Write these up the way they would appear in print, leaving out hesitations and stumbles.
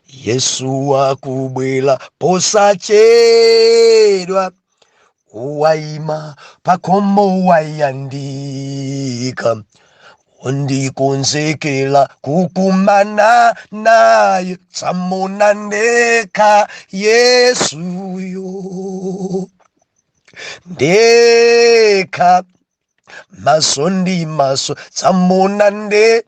Yesu akubwera posachedwa, waima pakhomo wayandika, undikonzekela kukumana naye, tsamuna ndekha Yesuyo, ndekha maso ndi maso, tsamuna ndekha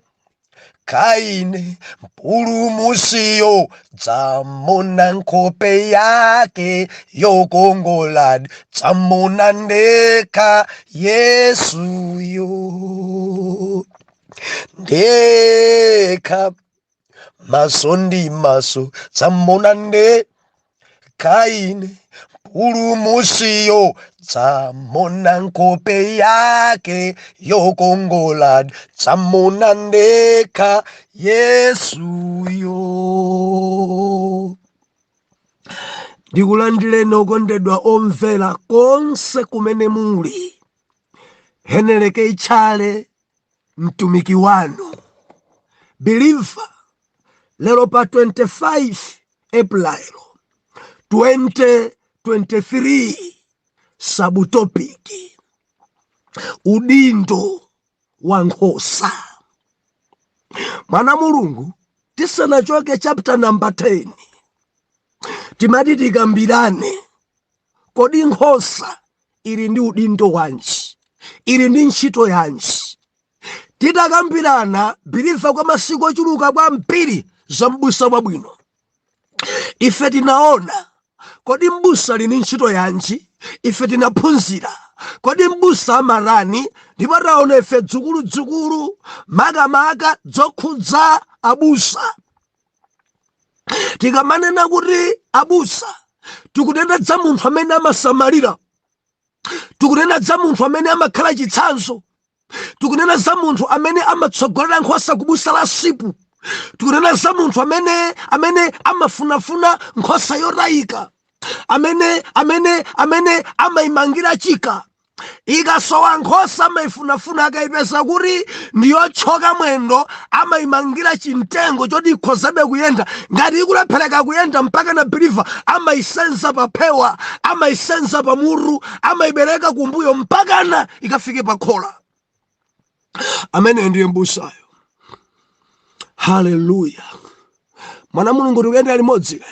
ine Mpulumusiyo, tsamuna nkhope yake yokongoladi, tsamuna ndekha Yesuyo, ndekha maso ndi maso, tsamuna ndekha ine Mpulumusiyo, tsamuna nkhope yake yokongoladi, tsamuna ndekha Yesuyo. Ndikulandireni okondedwa omvera konse kumene muli. Heneleke Itchale, mtumiki wanu believer, lero pa 25 April 2023, subtopic udindo wa nkhosa. Mwana Mulungu, tisanachoke chapter number 10, timati tikambirane: kodi nkhosa ili ndi udindo wanji? Ili ndi ntchito yanji? Titakambirana, believer, kwa masiku ochuluka kwambiri za mbusa wabwino, ife tinaona kodi mbusa ali ndi ntchito yanji. Ife tinaphunzira kodi mbusa amatani, ndipo taona ife dzukuludzukulu, makamaka zokhudza abusa. Tikamanena kuti abusa, tikunena za munthu amene amasamalira, tikunena za munthu amene amakhala chitsanzo, tikunena za munthu amene amatsogolera nkhosa kubusa la sipu, tikunena za munthu amene amafunafuna nkhosa yotayika, amene amayimangira chika. Ikasowa nkhosa amayifunafuna, akayipeza kuti ndiyothyoka mwendo amayimangira chimtengo choti ikhozebe kuyenda. Ngati ikulephereka kuyenda mpaka na, believer, amayisenza pa phewa, amayisenza pa mutu, amayibereka kumbuyo mpakana ikafike pa khola. Ameneyo ndiye mbusayo. Haleluya! Mwana Mulungu, tikuyendera limodzi.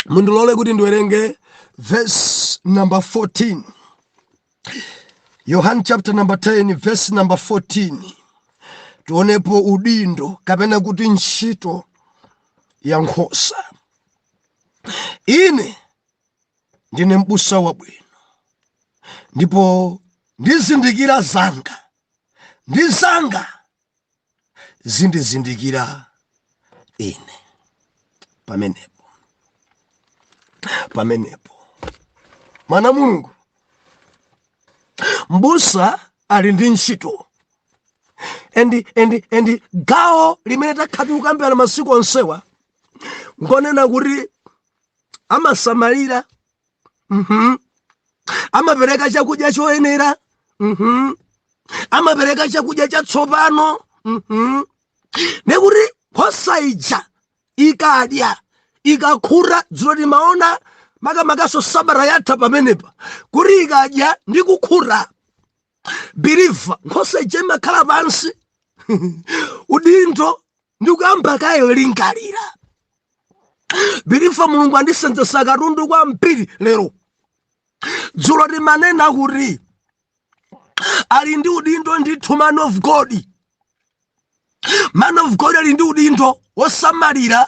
Mundilole kuti ndiwerenge verse number 14, Yohane chapter number 10 verse number 14, tionepo udindo kapena kuti ntchito ya nkhosa. Ine ndine mbusa wabwino, ndipo ndizindikira zanga, ndi zanga zindizindikira ine. Pamenepo, mwana Mulungu, mbusa ali ndi ntchito and gawo limene takhala tikukambirana masiku onsewa ngonena kuti amasamalira, amapereka chakudya choyenera, amapereka chakudya chatsopano, nekuti nkhosa ija ikadya ikakhuta, dzulo timaona makamakaso sabata yatha pamenepa kuti ikadya ndi kukhuta, believer, nkhosa ija imakhala pansi udindo ndi kuyamba kayo lingalira. Believer, Mulungu andisenzesa katundu kwambiri lero. Dzulo timanena kuti ali ndi udindo ndithu man of God. Man of God ali ndi udindo wosamalira,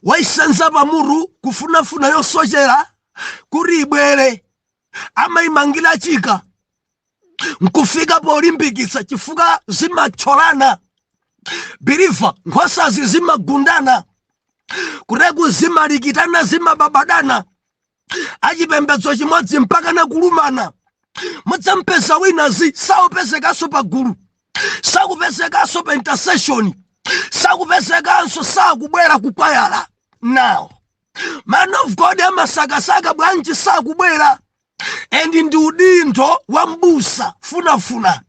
waisenza pamutu kufunafuna yosochera kuti ibwere, amayimangira chika nkufika polimbikitsa, chifukwa zimathyolana, believer. Nkhosazi zimagundana, kuteku zimalikitana, zimababadana, achipembedzo chimodzi mpaka nakulumana. Mudzampeza wina zi sakupezekanso pa gulu, sakupezekanso pa intercession, sakupezekanso, sakubwera kukwayala. Now man of God amasakasaka, bwanji sakubwera? And ndi udindo wa mbusa funafuna.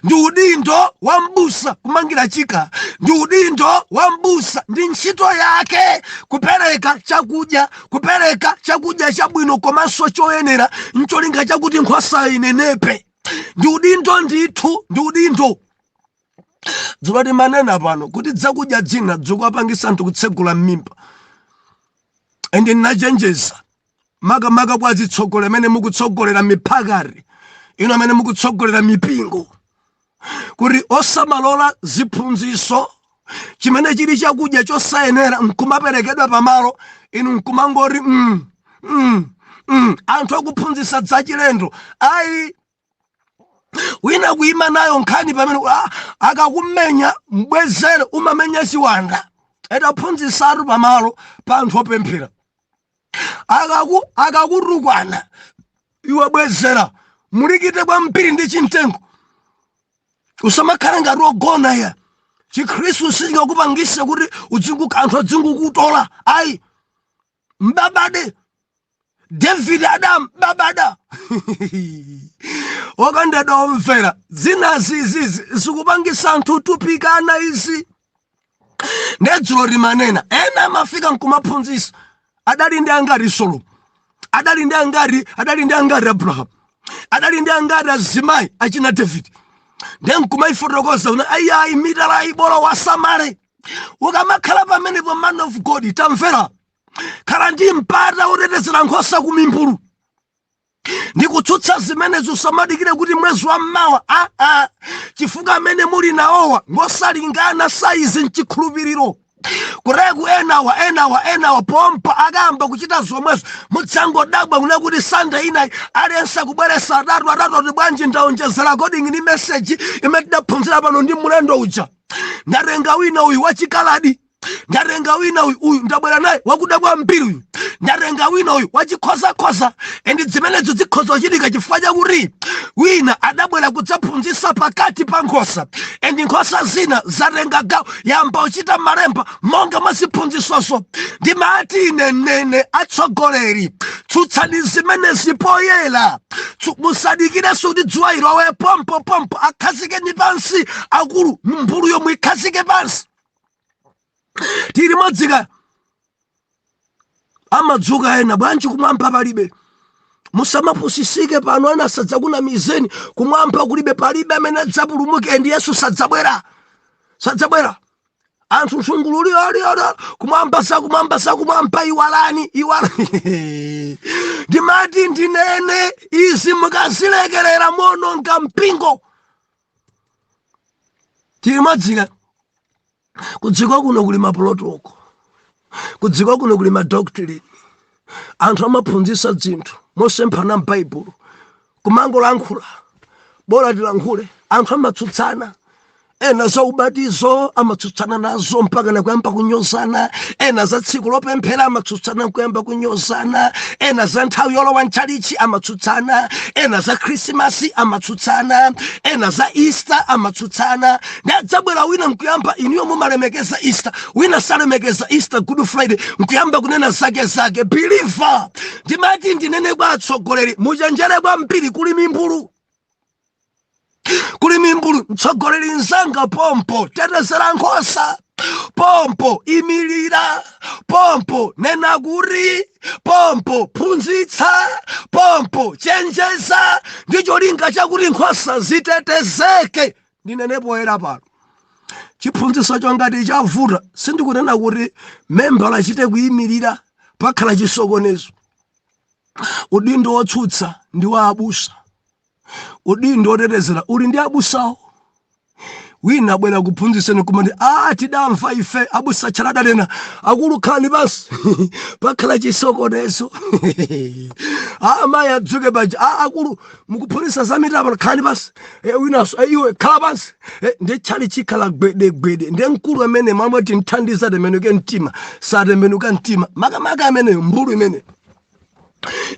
Ndi udindo wa mbusa kumangira chika, ndi udindo wa mbusa, ndi ntchito yake kupereka chakudya, kupereka chakudya chabwino komanso choyenera, ncholinga chakuti nkhosa inenepe. Ndi udindo ndithu, ndi udindo. Dzulo timanena pano kuti zakudya zina zikuwapangisa anthu kutsegula m'mimba, and ndinachenjeza makamaka kwa azitsogoleri amene mukutsogolera miphakati ino, amene mukutsogolera mipingo, kuti osamalola ziphunziso chimene chili chakudya chosayenera nkumaperekedwa pamalo, inu nkumangoti Anthu akuphunzitsa zachilendo, ayi. Wina kuyima nayo nkhani pamene akakumenya mbwezere, umamenya chiwanda. Etaphunzitsatu pamalo pa anthu opemphera, akakutukwana iwe bwezera, mulikite kwambiri ndi chimtengo. Usamakhala ngati ogona ya. Chikhristu sichingakupangise kuti anthu adzingukutola, ayi. Mbabade David adam babada. Okondedwa omvera, zinazi izizi zikupangisa anthu tupikana izi. Ndedzulo timanena, ena amafika nkumaphunzisa adali ndi angati Solomo, adali ndi angati, adali ndi angati Abrahamu, adali ndi angati azimayi achina David, ndiye nkumayifotokoza una ayiayi mitala ibola wasamale. Ukamakhala pamenepo, man of God, tamvera, khala ndi mpata wotetezera nkhosa ku mimbulu ndi kutsutsa zimenezo. Usamadikire kuti mwezi wa mmawa, aa, chifukwa amene muli nawowa ngosalingana saizi mchikhulupiriro. Kureku enawa enawa enawa pompa akayamba kuchita zomwezo, mudzangodabwa kuna kuti Sande inayi aliyense akubweresa atatu atatu. Ati bwanji? Ndaonjezera according ndi message imene tidaphunzira pano ndi mlendo uja. Ndatenga wina uyu wachikaladi, ndatenga wina uyu, uyu ndabwera naye wakuda kwambiri uyu, ndatenga wina uyu wachikhozakhoza. And zimenezo zikhoza kuchitika chifukwa chakuti wina adabwera kudzaphunzitsa pakati pa nkhosa, and nkhosa zina zatenga gawo, yamba kuchita malemba monga mwaziphunzitsozo. Ndimati ine nene, atsogoleri, tsutsani zimenezi poyera. Musadikirenso kuti dzuwa ilowe. Pompo pompo akhazikeni pansi akulu, mphulu yomwe ikhazike pansi. Tili modzika amadzuka ena, bwanji kumwamba palibe? Musamapusisike pano, ena sadzakunamizeni. Kumwamba kulibe, palibe amene adzapulumuke, ndi Yesu sadzabwera, sadzabwera. Anthu msungululi ali ali kumwamba, sakumwamba, sakumwamba, iwalani, iwalani. Ndimati ndinene izi, mukazilekerera mononga mpingo. Tili modzika. Kudziko kuno kuli ma protocol, kudziko kuno kuli ma doctrine. Anthu amaphunzitsa zinthu mosemphana m'Baibulo, kumangolankhula, bola tilankhule. Anthu amatsutsana, ena za ubatizo amatsutsana nazo mpaka nakuyamba kunyozana, ena za tsiku lopemphera amatsutsana kuyamba kunyozana, ena za nthawi yolowa mchalichi amatsutsana, ena za Khrisimasi amatsutsana, ena za Easter amatsutsana. Ndadzabwera wina nkuyamba, inuyo mumalemekeza Easter, wina salemekeza Easter, Good Friday, nkuyamba kunena zake zake. Believer, ndimati ndinene kwa atsogoleri, muchenjere kwambiri, kuli mimbulu, kuli mimbulu. Mtsogoleri mzanga, pompo tetezera nkhosa, pompo imilira, pompo nena kuti, pompo phunzitsa, pompo chenjeza, ndi cholinga chakuti nkhosa zitetezeke. Ndinene poyera pano, chiphunzitso chongati chavuta, sindikunena kuti membala achite kuyimirira, pakhala chisokonezo. Udindo wotsutsa ndi wa abusa, udindo wotetezera uli ndi abusawo. Wina abwera kuphunzitseni kumati, a tidamva ife abusa tchaladanena, akulu khalani pansi, pakhala chisokonezo. Amayi adzuke paja, a akulu mukuphunzitsa za mitama, khalani pansi. Winanso, iwe khala pansi. Ndi tchali chikhala gwedegwede. Ndi mkulu amene mwamwe tinthandiza tembenuke mtima, satembenuka mtima, makamaka ameneyo mbulu imene.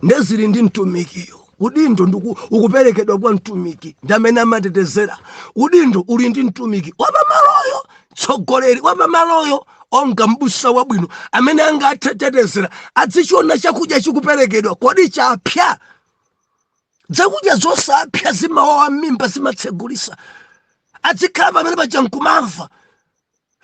Ndezili ndi mtumikiyo. Udindo ukuperekedwa kwa mtumiki, ndi amene amatetezera. Udindo uli ndi mtumiki wapamaloyo, mtsogoleri wapamaloyo, onga mbusa wabwino amene angathe tetezera. Adzichiona chakudya chikuperekedwa, kodi chapya? Zakudya zosapya zimawawa m'mimba, zimatsegulisa. Adzikhala pamene paja nkumamva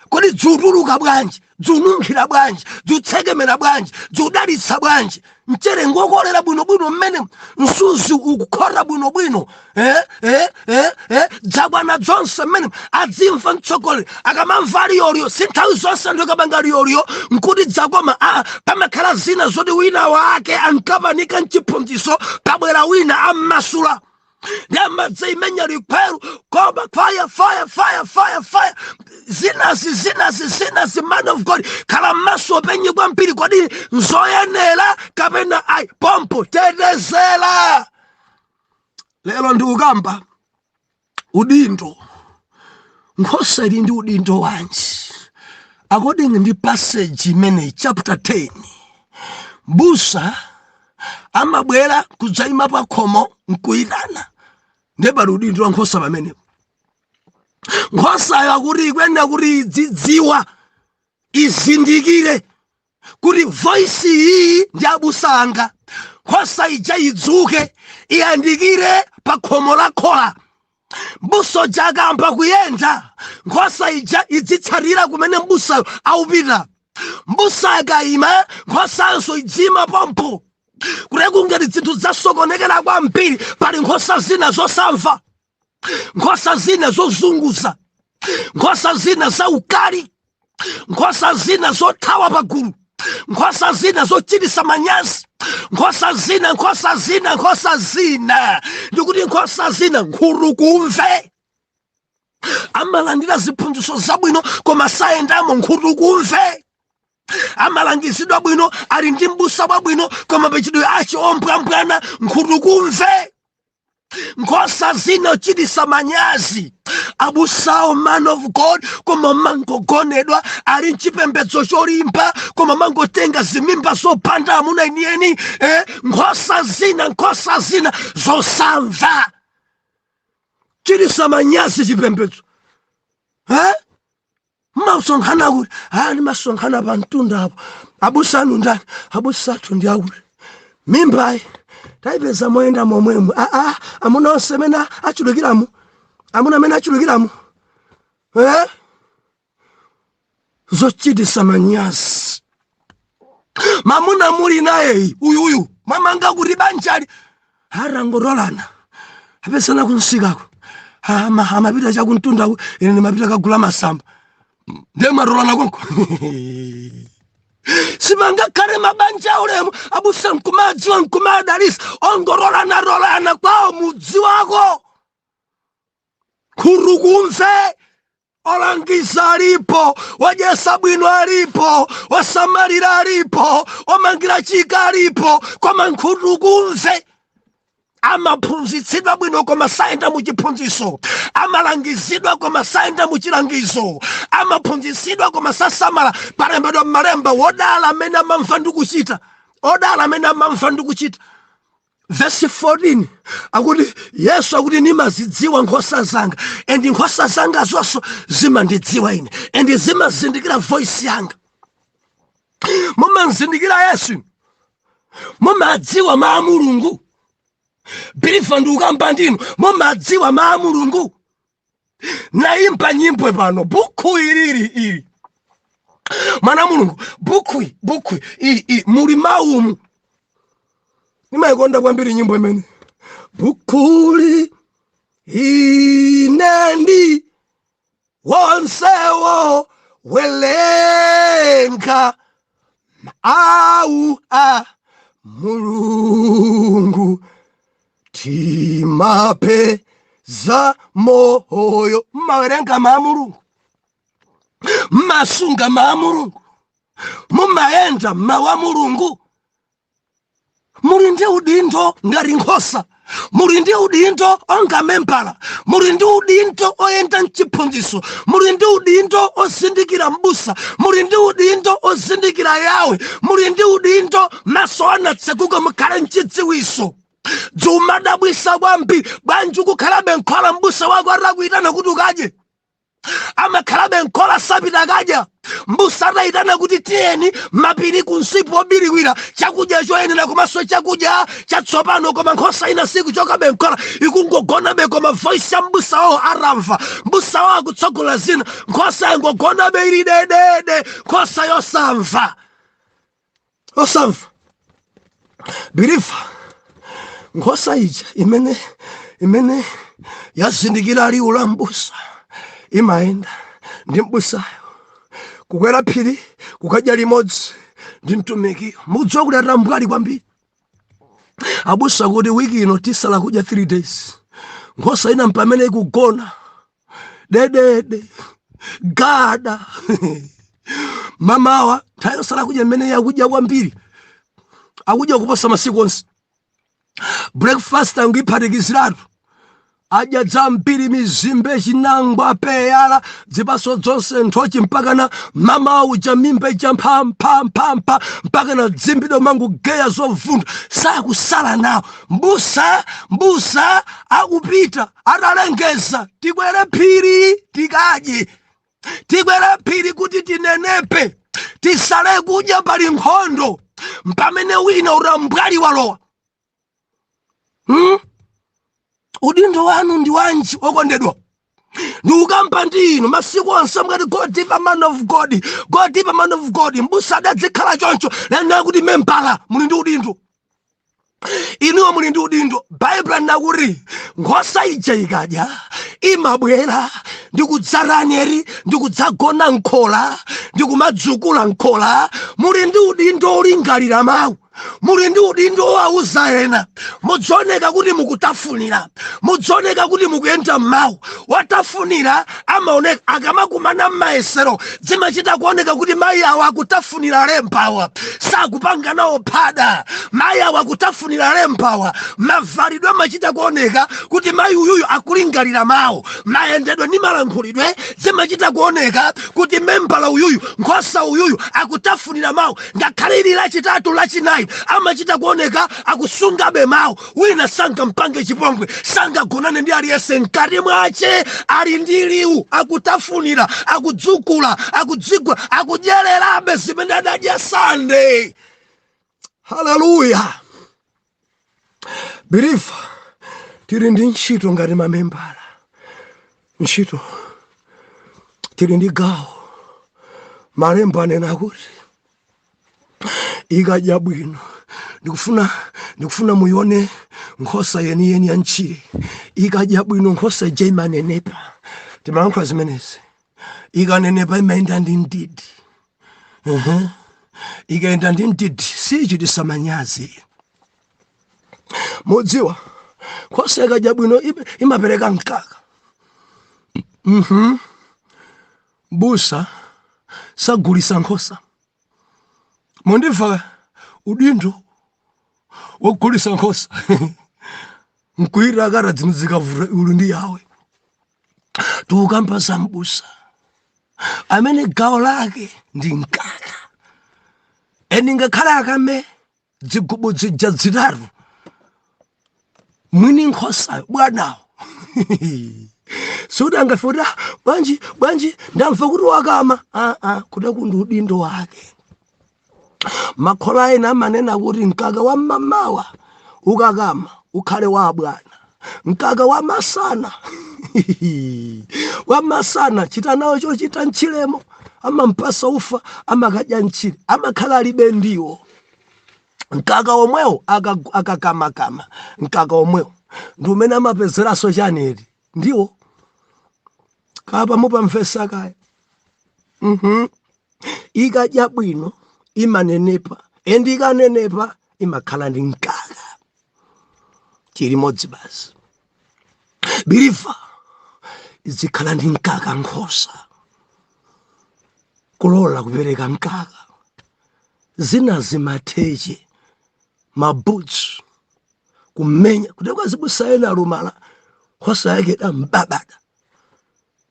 kodi dziutuluka bwanji, dziununkhira bwanji, dziutsekemera bwanji, dziudalitsa bwanji, mchere ngokolera bwinobwino mmene msuzi ukukhota bwinobwino, dzakwana zonse mmene adzimva mtsogoleri akamamva liyoliyo. Si nthawi zonse anthu akapanga liyoliyo nkuti dzakoma. A pamakhala zina zoti wina wake ankapanika mchiphunzitso, pabwera wina ammasula ndi amadzaimenya likhweru, koma fire, fire, fire, fire, fire. Zinazi, zinazi, zinazi, man of God, khala mmaso penye kwambiri. Kodi nzoyenera kapena ayi? Pompo tetezera. Lero ndikukamba udindo. Nkhosa ili ndi udindo wanji according ndi passage imeneyi, chapter 10? Busa amabwera kudzayima pa khomo nkuyitana, ndiye pali udindo wa nkhosa pamenepo. Nkhosayo akuti ikuyenera kuti idzidziwa, izindikire kuti voice iyi ndi abusa anga. Nkhosa ija idzuke, iyandikire pa khomo la khola. Mbusa uja akamba kuyenda, nkhosa ija idzitsatira kumene mbusayo aupita. Mbusa akayima, nkhosanso idzima pompo. Kuti kungati zinthu zasokonekera kwambiri, pali nkhosa zina zosamva, nkhosa zina zozunguza, nkhosa zina zaukali, nkhosa zina zothawa pagulu, nkhosa zina zochitisa manyazi, nkhosa zina, nkhosa zina, nkhosa zina, ndikuti nkhosa zina nkhutukumve. Amalandira ziphunzitso zabwino koma sayendamo, nkhutukumve. Amalangizidwa bwino, ali ndi mbusa wabwino, koma machitidwe ache ombwambwana, nkhutukumve. Nkhosa zina ochitisa manyazi abusawo, man of God, koma mangogonedwa. Ali mchipembedzo cholimba koma mangotenga zimimba zopanda amuna enieni. Nkhosa zina, nkhosa zina zosamva, chitisa manyazi chipembedzo. Mmasonkhana kuti? Ah, ndimasonkhana pa mtunda apo. Abusa anu ndani? Abusa athu ndi akuti. Mimbayi tayipeza moyenda momwemo. Aa, amuna onse amene achulukiramo, amuna amene achulukiramo, eh? Zochitisa manyazi. Mamuna muli nayeyi uyuyu, mwamanga kuti banjali? Arangorolana, apesana kunsikako, amapita chakumtundaku, ine ndimapita kagula masamba, ndiye mwarolana konko. Sipangakhale mabanja aulemu, abusa nkumadziwa, nkumadalisa, ongorolana rolana kwawo mudzi wako. Khurukumve. Olangiza alipo, wadyesa bwino alipo, wasamalira alipo, omangira chika alipo, koma nkhutukumve. Amaphunzitsidwa bwino koma sayenda mu chiphunzitso. Amalangizidwa koma sayenda mu chilangizo. Amaphunzitsidwa koma sasamala. Palembedwa m'malemba, wodala amene amamva ndi kuchita, odala amene amamva ndi kuchita. Vesi 14 akuti, Yesu akuti, "Nimazidziwa nkhosa zanga, and nkhosa zanga zonso zimandidziwa ine, and zimazindikira voice yanga." Mumazindikira Yesu? Mumadziwa mawu a Mulungu? Believer, ndikukamba ndinu. Mumadziwa mawu a Mulungu? Naimba nyimbo pano, bukhu ilili ili, mwana Mulungu, bukhu iyi, bukhu iyi iyi muli maumu. Nimayikonda kwambiri nyimbo imene, bukhuli ine ndi wonsewo welenga mawu a Mulungu, timapeza moyo. Mmawerenga mawu a Mulungu? Mmasunga mawu a Mulungu? Mumayenda mawu a Mulungu? Muli ndi udindo ngati nkhosa, muli ndi udindo onga membala, muli ndi udindo oyenda mchiphunzitso, muli ndi udindo ozindikira mbusa, muli ndi udindo ozindikira Yawe, muli ndi udindo. Maso anatsekuka, mukhale mchidziwiso. Dzumadabwisa kwambiri, bwanji ukukhalabe nkhola mbusa wako atakuyitana kuti ukadye? Amakhalabe mkhola, sapita kadya. Mbusa atayitana kuti tiyeni mapiri ku msipu wobiriwira, chakudya choyenera komanso chakudya chatsopano, koma nkhosa ina sikuchokabe mkhola, ikungogonabe. Koma voice ya mbusa wawo aramva, mbusa wawo akutsogola zina, nkhosa yangogonabe ili dedede, nkhosa yosamva, osamva. Believer, nkhosa ija imene yazindikira liwu la mbusa imayenda ndi mbusayo kukwera phiri kukadya limodzi ndi mtumikiyo. Mukudziwa kuti atambwali kwambiri abusa kuti wiki ino tisala kudya 3 days, nkhosa ina mpamene ikugona dedede gada. Mamawa nthawi yosala kudya mmene yakudya kwambiri, akudya kuposa masiku onse. Breakfast angiphatikiziratu, adya dzambiri, mizimbe, chinangwa, peyala, zipaso zonse, nthochi, mpakana mamawa uja mimba ija mphamphamphampha, mpakana dzimbidwe mangugeya zovunda. Sakusala nawo. Mbusa akupita atalengeza, "Tikwere phiri tikadye, tikwere phiri kuti tinenepe, tisale kudya, pali nkhondo." Mpamene wina utambwali walowa, Udindo wanu ndi wanji, okondedwa? Ndikukamba ndi inu masiku onse mukati, "Go deeper, man of God, go deeper, man of God." Mbusa adadzikhala choncho lanena kuti membala muli ndi udindo, inuwo muli ndi udindo. Baibulo nakuti nkhosa ija ikadya imabwera ndikudzaraneri, ndikudzagona nkhola, ndikumadzukula nkhola. Muli ndi udindo olingalira mawu, muli ndi udindo wauza ena. Mudzioneka kuti mukutafunira, mudzioneka kuti mukuyenda m'mawu. Watafunira amaoneka akamakumana m'mayesero, zimachita kuoneka kuti mayi awa akutafunira lembawa, sakupanga nawo phada. Mayi awa akutafunira lembawa. Mavalidwe amachita kuoneka kuti mayi uyuyu akulingalira mawu. Mayendedwe ndi malankhulidwe zimachita kuoneka kuti membala uyuyu, nkhosa uyuyu akutafunira mawu. Ngakhale ili Lachitatu, Lachinayi, amachita kuoneka akusungabe mawu. Wina sangampange chipongwe, sangagonane ndi aliyense. Mkati mwace ali ndi liwu, akutafunira, akudzukula, akudzigwa, akudyererabe zimene adadya Sande. Haleluya! Believer, tili ndi ntchito ngati mamembala, ntchito, tili ndi gawo. Malembo anena kuti ikadya bwino, ndikufuna muione nkhosa yeniyeni ya mtchire ikadya bwino, nkhosa ija imanenepa. Timalankhula zimenezi. Ikanenepa imayenda ndi mdidi. Ikayenda ndi mdidi sichitisa manyazi. Mudziwa nkhosa ikadya bwino imapereka mkaka. Busa sagulisa nkhosa. Mundimva? Udindo wogulisa nkhosa nkuira akata dzino zikavuta uli ndi yawe. Tikukamba za mbusa amene gawo lake ndi mkaka, eni ngakhale akame zigubu zija zitatu, mwini nkhosayo, bwanawo, sikuti angafe kuti, "Ah, bwanji, bwanji ndamva kuti wakama?" Aa, kuti kundi udindo wake. Makhola ena amanena kuti mkaka wa mmamawa ukakama ukhale wa bwana, mkaka wa masana, wa masana chita nawo chochita mtchiremo, amampasa ufa, amakadya mtchire, amakhala alibe ndiwo. Mkaka omwewo akakamakama mkaka omwewo ndi umene amapezeranso chaneti ndiwo kapa mupamvesa kaya. Ikadya bwino imanenepa, and ikanenepa imakhala ndi mkaka chilimodzi basi. Believer, izikhala ndi mkaka nkhosa, kulola kupereka mkaka. Zina zimatheche, maboots, kumenya kuti kwazibusa ena alumala, nkhosa yake idambabada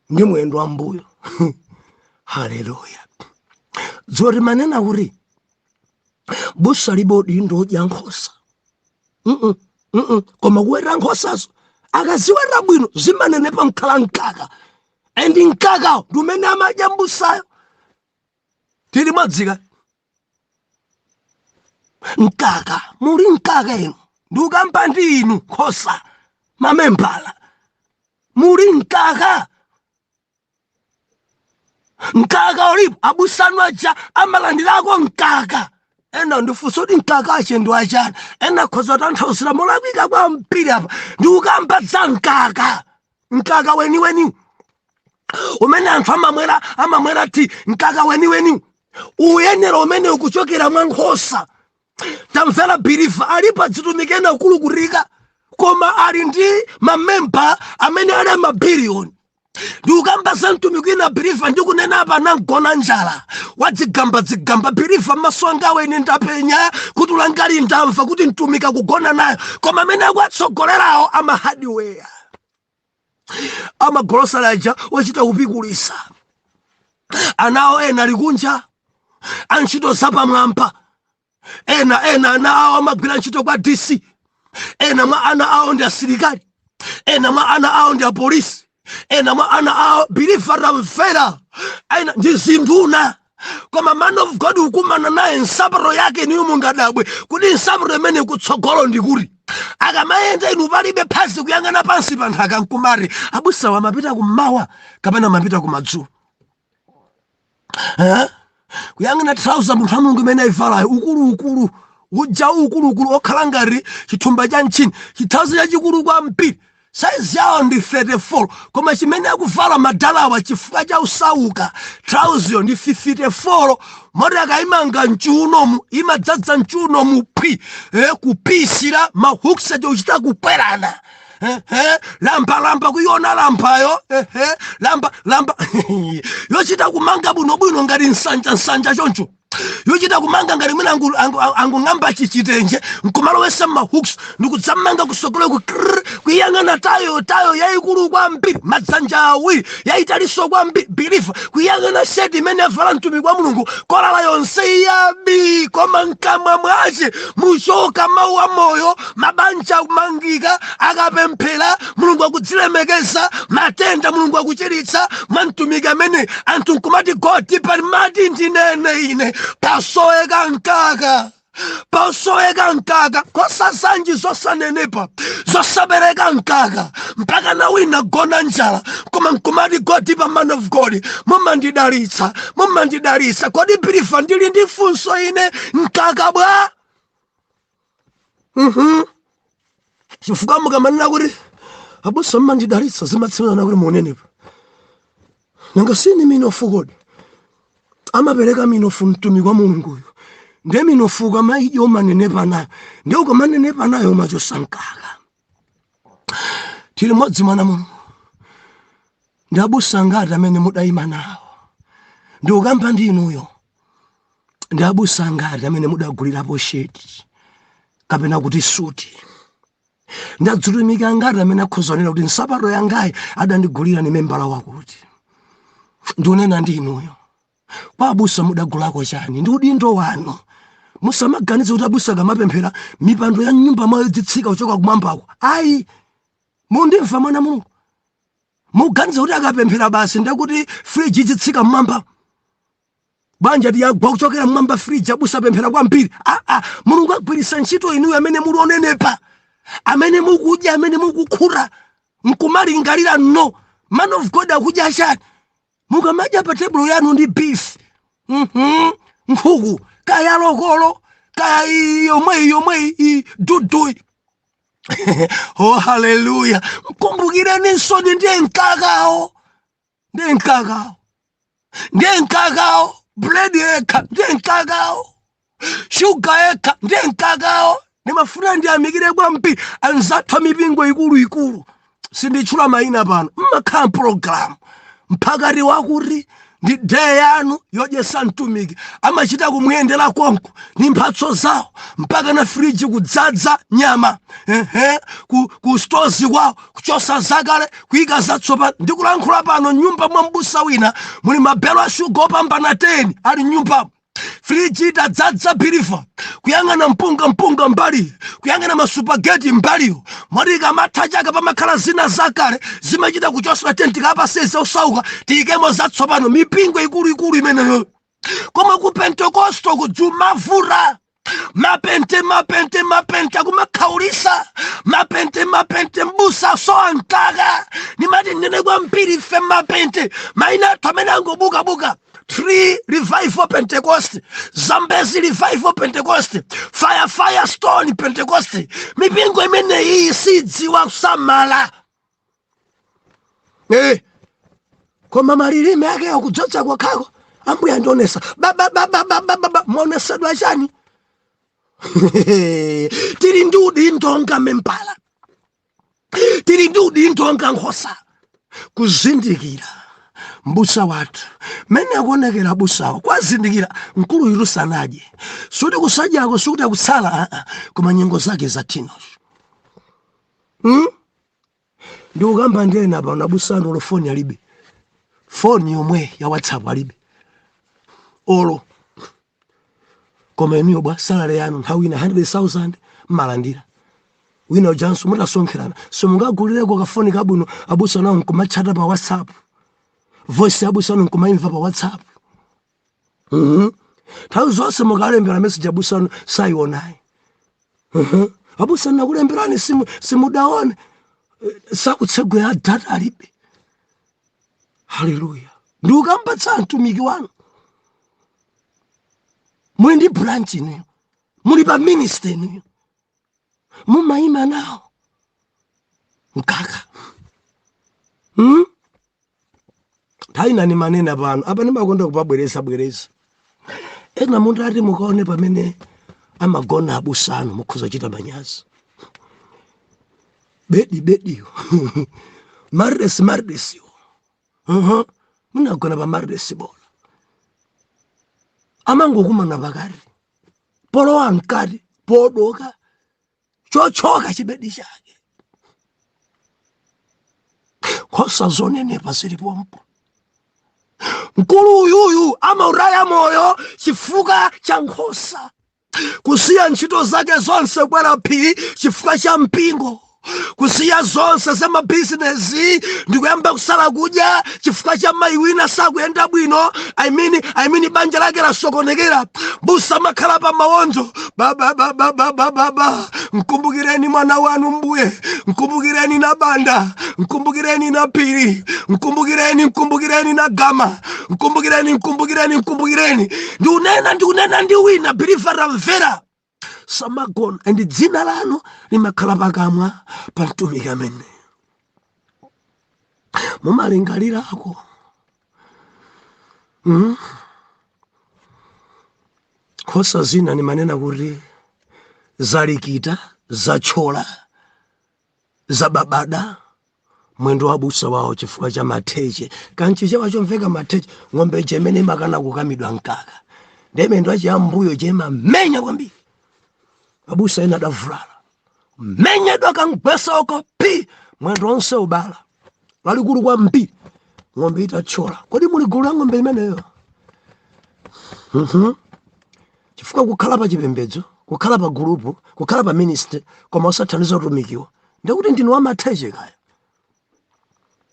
ndi mwendo wa mbuyo. Haleluya! Dzoti manena kuti busa libe udindo odya nkhosa. Koma kuweta nkhosazo, akaziweta bwino zimanenepa mkhala mkaka. And mkakawo ndi umene amadya mbusayo. Tili mwadzika mkaka, muli mkaka inu. Ndikukamba ndi inu nkhosa, mamembala, muli mkaka. Mkaka ulipo? Abusanu aja amalandirako mkaka. Ena ndifunsa kuti mkaka ache ndi achani? Ena akhoza kutanthauzira molakwika kwambiri. Apa ndikukamba za mkaka, mkaka weniweni umene anthu amamwera, amamwera ti mkaka weniweni uyenera umene ukuchokera mwa nkhosa. Tamvera believer, alipo adzitumiki ena akulukutika koma ali ndi mamemba amene ali amabiliyoni. Ndikukamba za mtumiki wina, believer, ndikunena apa anagona njala, wadzigamba dzigamba. Believer, maso anga weni ndapenya kuti ulangali ndamva kuti mtumiki akugona nayo, koma amene akuatsogolerawo ama hardware, amagolosala aja ochita kupikulisa. Anawo ena ali kunja, antchito zapamwamba. Ena ena ana awo amagwira ntchito kwa DC, ena mwa ana awo ndi asilikali, ena mwa ana awo ndi apolisi, ena mwa ana awo, believer, tamvera, ena ndi zinduna. Koma man of God ukumana naye nsapato yake niyo mungadabwe kuti nsapato imene kutsogolo ndikuti akamayenda inu palibe phazi kuyang'ana pansi pa nthaka, nkumati abusawa amapita kummawa kapena amapita kumadzulo? Eh? Kuyang'ana trouser munthu wa Mulungu imene ayivalayo, ukuluukulu uja, ukuluukulu okhala ngati chithumba cha mchini, chitrouser chachikulu kwambiri, saizi yawo ndi 34, koma chimene akuvala madalawa chifukwa cha usauka, trouseryo ndi 54, moti akayimanga mchiunomu imadzadza mchiunomu phwi, kupisira mahooks aja uchita kukwerana. Lamba lamba kuiona lambayo, lamba lamba yochita kumanga bwinobwino ngati nsanja nsanja choncho, yochita kumanga ngati mwina angung'amba chichitenje nkumalowesa mahooks ndikudzamanga kusogolo ku krr, kuyang'ana tayo, tayo yayikulu kwambiri, madzanja awiri, yayitaliso kwambiri. Believer, kuyang'ana sheti imene avala mtumiki wa Mulungu, kolala yonse yabi, koma mkamwa mwace muchoka mawu a moyo. Mabanja akumangika, akapemphera Mulungu akudzilemekeza, matenda Mulungu akuchiritsa mwa mtumiki amene anthu nkumati goti pali mati. Ndinene ine, pasoweka mkaka, pasoweka mkaka. Nkhosa zanji zosanenepa, zosabereka mkaka, mpaka na wina gona njala, koma nkumati goti pa man of God mumandidalitsa, mumandidalitsa. Kodi believer, ndili ndi funso ine, mkaka bwa? Chifukwa mukamanena kuti abusa mmandidalitsa, zimatsimana kuti munenepa. Nanga sini minofu? Kodi amapereka minofu mtumiki wa Mulunguyo? Ndiye minofu ukamaidya umanenepa nayo, ndiye ukamanenepa nayo umachosa mkaka. Tili modzi, mwana Mulungu. Ndi abusa ngati amene mudayima nawo? Ndikukamba ndi inuyo. Ndi abusa ngati amene mudagulirapo sheti kapena kuti suti? Ndadzutumika ngati amene akhozanena kuti nsapato yangayi adandigulira ni membala wakuti? Ndikunena ndi inuyo. Kwa abusa mudagulako chani? Ndi udindo wanu. Musamaganize kuti abusa akamapemphera mipando ya nyumba mwayo idzitsika kuchoka kumwambako. Ayi, mundimva, mwana Mulungu? Muganize kuti akapemphera basi ndekuti friji idzitsika mmwamba? Banja tiyagwa kuchokera mmwamba friji, abusa apemphera kwambiri. Aa, Mulungu agwiritsa ntchito inuyo amene muli onenepa, amene mukudya, amene mukukhuta, nkumalingalira, no, man of God akudya chani? Mukamadya pa tebulo yanu ndi beef, nkhuku kaya lokolo kaya yomweyi yomweyi duduyi. Oh haleluya! Mkumbukireni nsoni, ndiye mkakawo, ndiye mkakawo, ndiye mkakawo. Bread yekha ndiye mkakawo, shuga yekha ndiye mkakawo. Ndimafuna ndiyamikire kwambiri anzathu amipingo ikuluikulu, sinditchula mayina pano. Mmakhala program mphakati wakuti ndi day yanu yodyesa mtumiki, amachita kumuyendera konko ni mphatso zawo, mpaka na friji kudzadza nyama, ehe, ku stores kwawo kuchosa zakale kuyika zatsopano. Ndikulankhula pano, nyumba mwa mbusa wina muli mabelo a shuga opambana 10 ali nyumbamo. Friji itadzadza believer, kuyang'ana mpunga mpunga mbali, kuyang'ana masupageti mbaliyo. Moti ikamatha chaka pamakhala zina zakale zimachita kuchosera tenti kapaseze osauka, tiyikemo zatsopano. Mipingo ikuluikulu imeneyo. Koma ku Pentekosto kudzumavura mapente mapente mapente, akumakhaulisa mapente mapente, mbusa sowa mkaka. Nimati nene kwambiri ife mapente maina athu amene angobukabuka: Tree Revival Pentecost, Zambezi Revival Pentecost, Fire Fire Stone Pentecost. Mipingo imeneyi sidziwa kusamala. Koma malilime ake akudzodza kwakhako, ambuye andionesa babababababa. Muonesedwa chani? Tili ndi udindo nga membala, tili ndi udindo nga nkhosa kuzindikira mbusa wathu mene akuonekera. Abusawo kwazindikira mkulu yutu sanadye, suti kusadyako sikuti akutsala, aa, koma nyengo zake zathinozo, Ndikukamba ndena pano, abusanu olo foni alibe, foni yomwe ya WhatsApp alibe olo. Koma inuyo bwa salary yanu nthawi ina 100,000 mmalandira, wina ujanso mutasonkherana, simungagulireko kafoni kabwino, abusa nawo nkumatchata pa WhatsApp, voice abusa anu nkumaimva pa WhatsApp? Nthawi zonse mukalembera message abusa anu sayionayi. Abusa nakulemberani simudaone, sakutsegwera, data alibe. Haleluya! Ndikukambetsa mtumiki wanu, muli ndi branch inuyo, muli pa ministry inuyo, mumayima nawo mkaka, Nthawi nani manena pano apa, ndimakonda kupabwereza bwereza. Ena munthu ati mukaone pamene amagona abusanu, mukhoza kuchita manyazi. Bedi bediyo, mattress mattressiyo, Munagona pa mattress bola, amangokumana pakati, polowa mkati podoka chochoka chibedi chake. Nkhosa zonenepa zilipompo. Mkulu uyuyu amautaya moyo chifukwa cha nkhosa, kusiya ntchito zake zonse kukwera phiri chifukwa cha mpingo, kusiya zonse za mabizinesi ndikuyamba kusala kudya chifukwa cha mayi wina sakuyenda bwino, I mean banja lake lasokonekera. Busa amakhala pa mawondo, baba baba baba baba, mkumbukireni mwana wanu mbuye, mkumbukireni na Banda, mkumbukireni na Piri, mkumbukireni, mkumbukireni na Gama, mkumbukireni, mkumbukireni, mkumbukireni. Ndikunena, ndikunena ndi wina believer, ramvera, samagona and dzina lanu limakhala pakamwa pa mtumiki amene mumalingalirako, Nkhosa zina nimanena kuti zalikita, zachola, zababada mwendo wa busa wawo chifukwa cha matheche. Kanchichewa chomveka matheche, ng'ombe ija imene imakana kukamidwa mkaka, ndiye miyendo yache yambuyo chemamenya kwambiri. Abusa ena adavulala, menyedwa kangwesa uko pi, mwendo onse ubala lalikulu kwambiri, ng'ombe itathyola. Kodi muli gulu la ng'ombe imeneyo? Chifukwa kukhala pa chipembedzo, kukhala pa gulupu, kukhala pa ministry koma osathandiza utumikiwo, ndikuti ndinu wamatheche kaya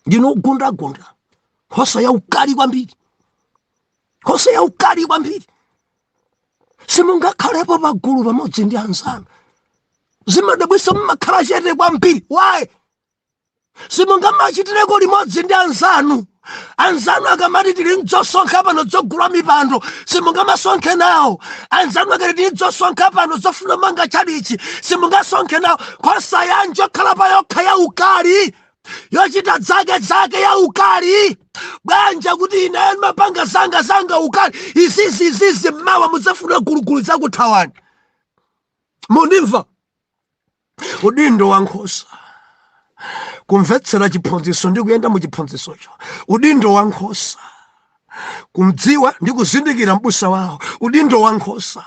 ndinu ogundagunda, nkhosa yaukali kwambiri, nkhosa yaukali kwambiri. Simungakhalepo pa gulu pamodzi ndi anzanu, zimadabwisa, mumakhala chete kwambiri. Why? Simungamachitireko limodzi ndi anzanu. Anzanu akamati tili mdzosonkha pano dzogula mipando, simungamasonkhe nawo. Anzanu akati tili dzosonkha pano zofuna manga chalichi, simungasonkhe nawo. Nkhosa yanji yokhala pa yokha ya ukali, yochita dzake dzake, ya ukali bwanja, kuti ine mapanga zanga zanga ukali izizi izizi. Mmawa mudzafuna gulugulu zakuthawani. Mundimva? Udindo wa nkhosa kumvetsera chiphunzitso ndi kuyenda mu chiphunzitsocho. Udindo wa nkhosa kumdziwa ndi kuzindikira mbusa wawo. Udindo wa nkhosa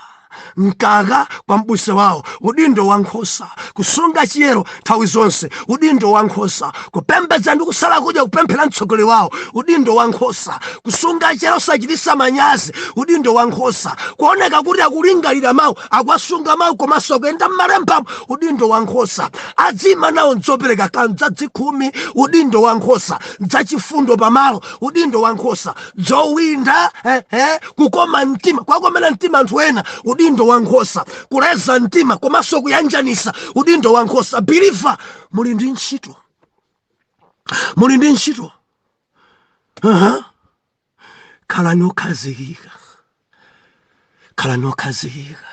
mkaka kwa mbusa wawo. Udindo wa nkhosa kusunga chiyero nthawi zonse. Udindo wa nkhosa kupembedza ndi kusala kudya, kupemphera mtsogoleri wawo. Udindo wa nkhosa kusunga chiyero, osachitisa manyazi. Udindo wa nkhosa kuoneka kuti akulingalira mawu, akuwasunga mawu komanso akuyenda m'malembamo. Udindo wa nkhosa adzima nawo nzopereka kanzadzikhumi. Udindo wa nkhosa dzachifundo pamalo. Udindo wa nkhosa dzowinda, kukoma mtima, kwakomera mtima anthu ena. Udindo wa nkhosa kuleza mtima komanso kuyanjanisa. Udindo wa nkhosa. Believer, muli ndi ntchito, muli ndi ntchito. Khalani okhazikika, khalani okhazikika,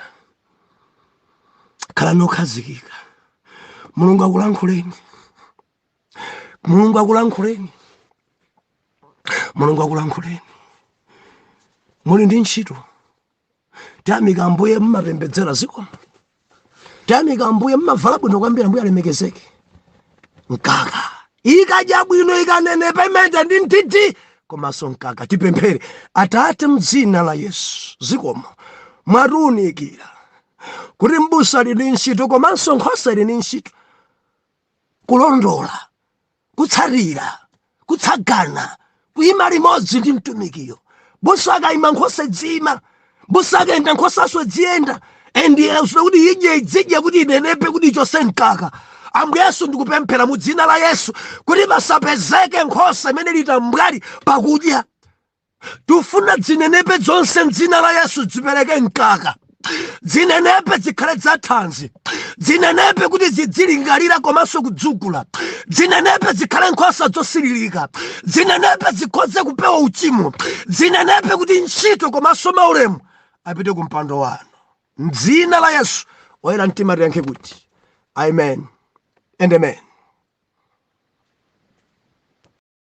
khalani okhazikika. Mulungu akulankhuleni, Mulungu akulankhuleni, Mulungu akulankhuleni. Muli ndi ntchito. Tiyamika Ambuye mmapembedzera zikomo. Tiyamika Ambuye mmavala bwino kwambiri. Ambuye alemekezeke. Mkaka ikadya bwino, ikanenepa, imene ndi mtiti komanso mkaka. Tipemphere. Atate, mdzina la Yesu, zikomo mwatiunikira kuti mbusa ali ndi ntchito komanso nkhosa ili ndi ntchito, kulondola, kutsatira, kutsagana, kuyima limodzi ndi mtumikiyo. Busa akayima, nkhosa idziyima. Busa akayenda, nkhosaso idziyenda. And kuti idye, idzidya kuti inenepe, kuti ichose mkaka. Ambuye Yesu, ndikupemphera mu dzina la Yesu kuti pasapezeke nkhosa imene litambwali pakudya. Tifuna dzinenepe zonse mdzina la Yesu, zipereke mkaka, dzinenepe, zikhale zathanzi, dzinenepe kuti zidzilingalira komanso kudzugula, dzinenepe, zikhale nkhosa zosililika, dzinenepe, zikhoze kupewa uchimo, dzinenepe kuti ntchito komanso maulemu apite ku mpando wanu. Mdzina la Yesu, oyera mtima tiyankhe kuti amen and amen.